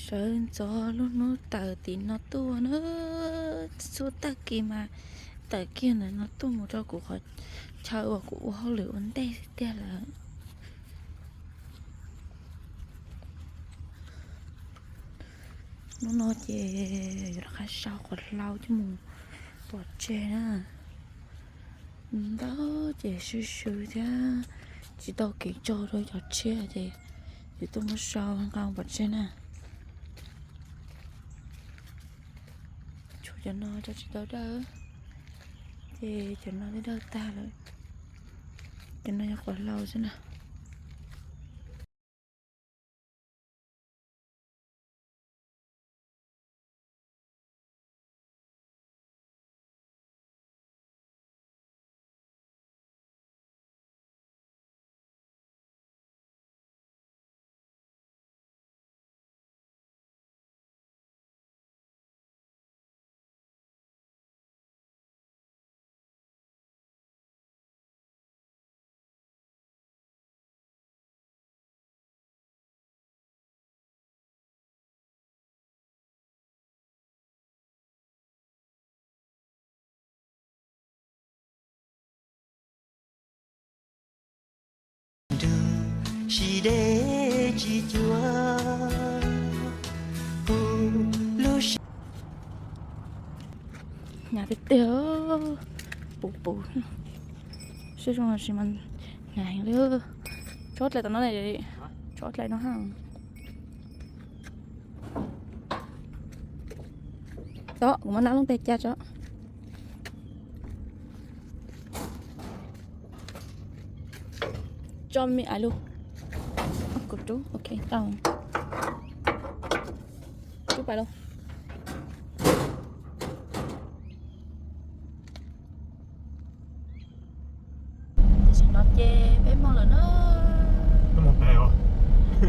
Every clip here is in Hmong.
Sawv ntxov lub hnub tawm tim no tuaj na, txhua tag kis mas tawm kiag ntawm no tuaj mus rau kuv qhov chaw uas kuv ua hauj lwm ua ntej tiag lawm. Hnub no ces yuav rov qab sau qhov hlau coj mus pov tseg na. Ntawd ces swb swb thiab tsis tau kev tso rau cov tshiab ces yuav tuaj muab sau nqa pov tseg na. Tshuav cov no tso tsis tau dawj, ces cov no twb dawj tag lawm. Cov no yog qhov hlau xwb na. Hnyav tiag tiag, puv puv. Siab zoo los sis mas hnyav heev li. Tso dlaim tom no, tso dlaim no ha. Tso, kuv muab nab looj teg ca tso. Tso me ais lug. Kuv rub, ok, tau. Rub pais lauj. Tam sim no ces peb moog lawm na.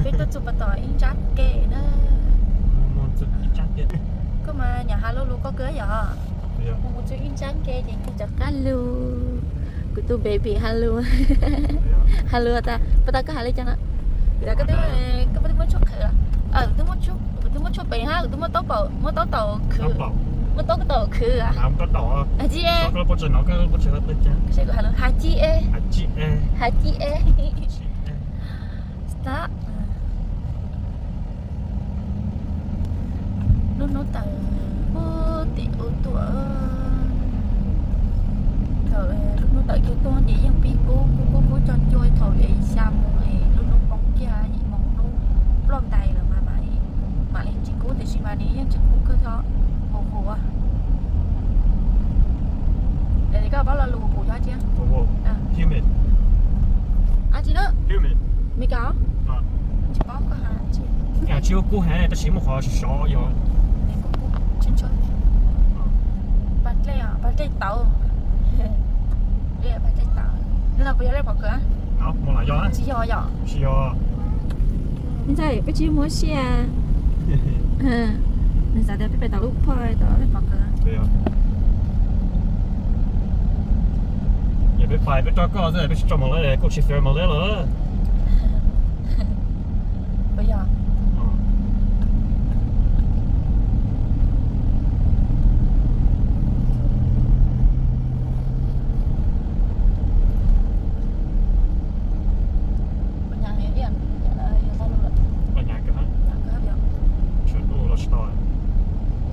Peb tuaj txug pas tom ib ntsab ke na. Koj mas nyam has lus koj kawg yom. Mus txug ib ntsab ke ces kuv rov qab lug. Kuv tus baby has lus, has lus tas, puas tas koj has li cas no? Kuv tas koj twb muab tshuaj qhwv, kuv twb muab tshuaj pem hab, kuv twb muab taub, muab taub taum khwv, muab taub taum khwv. Has ci e, has ci e, has ci e. Lub hnub tawm puag tim ub tuaj, thaum lub hnub tawm kiag tuaj ces yeej pib kub kub kub kub cog cua thaum xya moos es lub hnub poob kiag yim moos hnub ploj ntais lawm mas mam li tsis kub, tiam sis mas nws yeej tseem kub kawg thiab, huv huv. Koj paub lo lus kuv yog tsi? Tsi na? Mes kas? Tsis paub koj has tsi. Tsis kub heev tab sis muaj qhov sov sov yog. Pas dlej, pas dlej tauv. Pas dlej tauv. Hnub no puas yog lej pov kawg? Tsis yog yom? Tsis yog. Ntxawm, peb tsis muab siab. Nws xav tias peb pais tom lub phoj tom lej pov kawg. Yog peb pais peb rov koj xwb, peb tsis tso Mos Lej, kuj tsis fair Mos Lej lawm.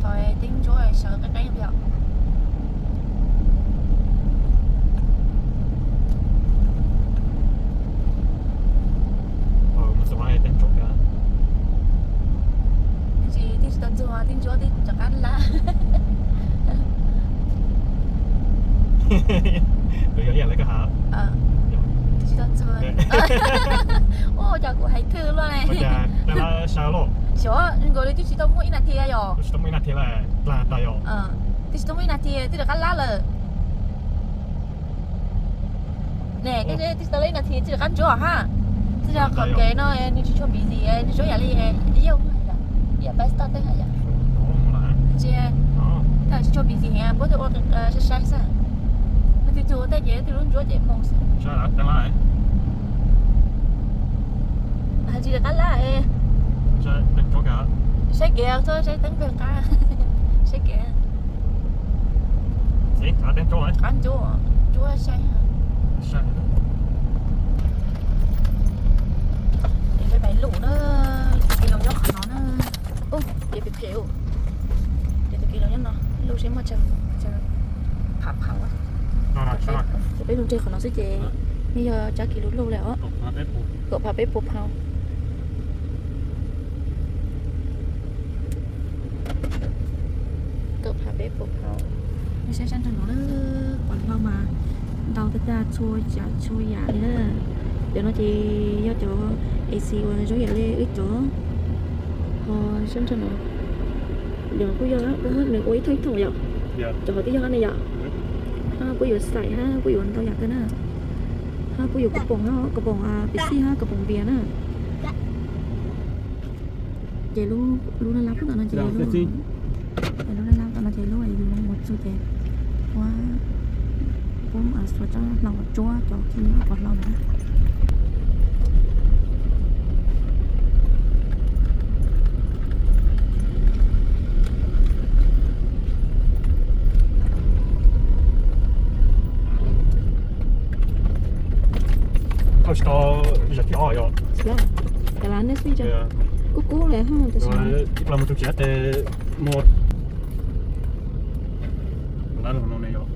Thaum teb ntsuab sawv qeeb qeeb yom. Tsis tau txuag teb ntsuab twb rov qab lab. Tsis tau txuag. Ua cas kuv hais thwj luaj ne. Xyov nkaus li twb tsis tau muaj ib nas this yom. Twb tsis tau muaj ib nas this twb rov qab lab lawm. Ne, twb tsis tau lab ib nas this twb rov qab ntsuab hab. Twb yog qhov kev no nws tsis tshua busy, nws tsuas yam li yog ib yam bus stop tej hab yom. Tsis tshua busy heev, puab twb ua sai sai xwb. Nws twb txug tej ces twb lub ntsuab ces moog xwb. Has tsis rov qab lab. Saib kev, txhob saib teeb pem qab. Saib kev. Qab ncuab, ncuab saib. Ces peb pais lug na, ces peb los nyob qhov no na. Ub, ces phem phem. Ces tus kev los nyob no, lug seb muaj chaw, chaw phav phav. Ces peb lug ntseg qhov no xwb ces yeej yog tsab kev lug lug lawm os. Kaum phav peb puas phau. Kaum phav peb puas phau. Nej saib sab nraum no, quav hlau mas ntau tag tag txhua tsav txhua yam li na. Cov no ces yog cov A C uas zoo yam li wb cov ho sab nraum no. Cov kuj yog, nws ua ib thooj ib thooj yom. Cov hov twb yog ne yom. Hab kuj yuav xaim hab kuj yuav ntau yam kawg na. Hab kuj yuav kaus poom, kaus poom Pepsi hab kaus poom npias na. Ces lub laj laj pub tom no ces, lub laj laj tom no ces lub yus mus txug ces ua pub xuas tsob hlau tsuab cov khib nyiab quav hlau na. Koj tsis tau zaum thib ob yom? Kav laj nej xwb, kub kub li hab. Ib plag mus txog tsev tes mus. Lawv no ne yom.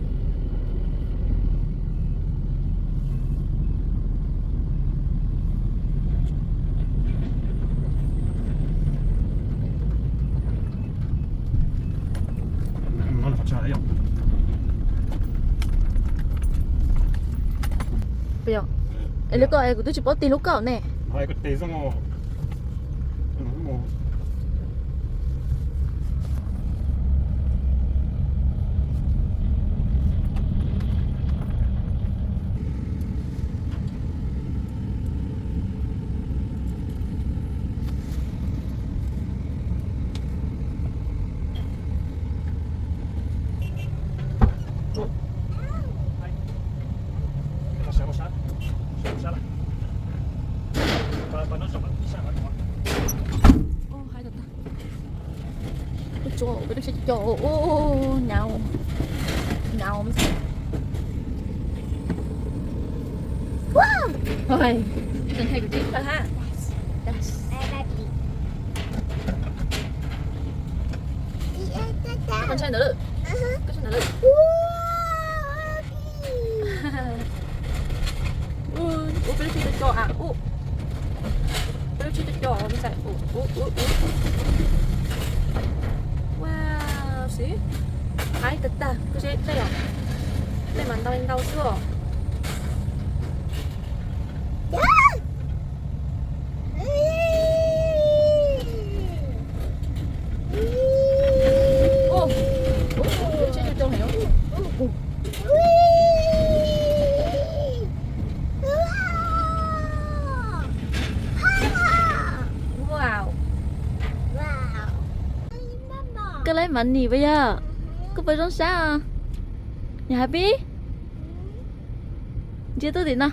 Lub koj es kuv twb tsis paub tig lub koj ne. Ua tsuag peb lub tsheb coj, ua nyau, nyau me ntxhais. Koj ntshai ntawd lawm, koj ntshai ntawd lawm. Ua peb lub tsheb coj coj a, ua peb lub tsheb coj coj me ntxhais. Ua si, haib tag tag, koj saib dlej os, dlej mas ntau li ntau xwb os. Koj laib mav nis puas yog? Koj puas zoo sab os? Nyob hais pib. Ntsia tuaj tim no.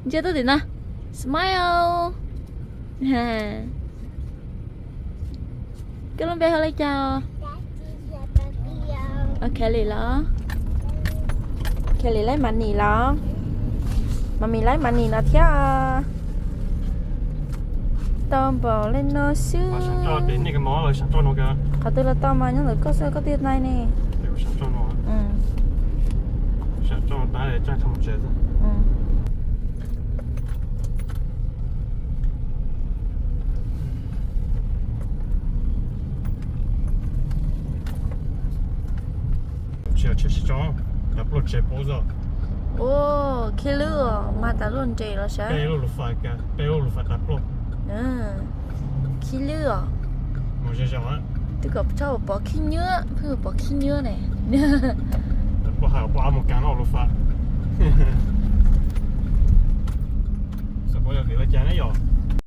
Ntsia tuaj tim no. Smile. Koj lub npe hu li cas? Kelly los? Kelly laib mav nis los? Mas mis laib mav nis no thiab. Tau npaum li no xwb. Qhov twg los tau mas nyob ntawm koj xwb, koj twb nai ne. Ua, khib lwb os, mas tas luaj nres los sav. Khib lwb os. Twb kom txhob pov khib nyiab, pheej pov khib nyiab ne. Xav pom yog vim li cas ne yom?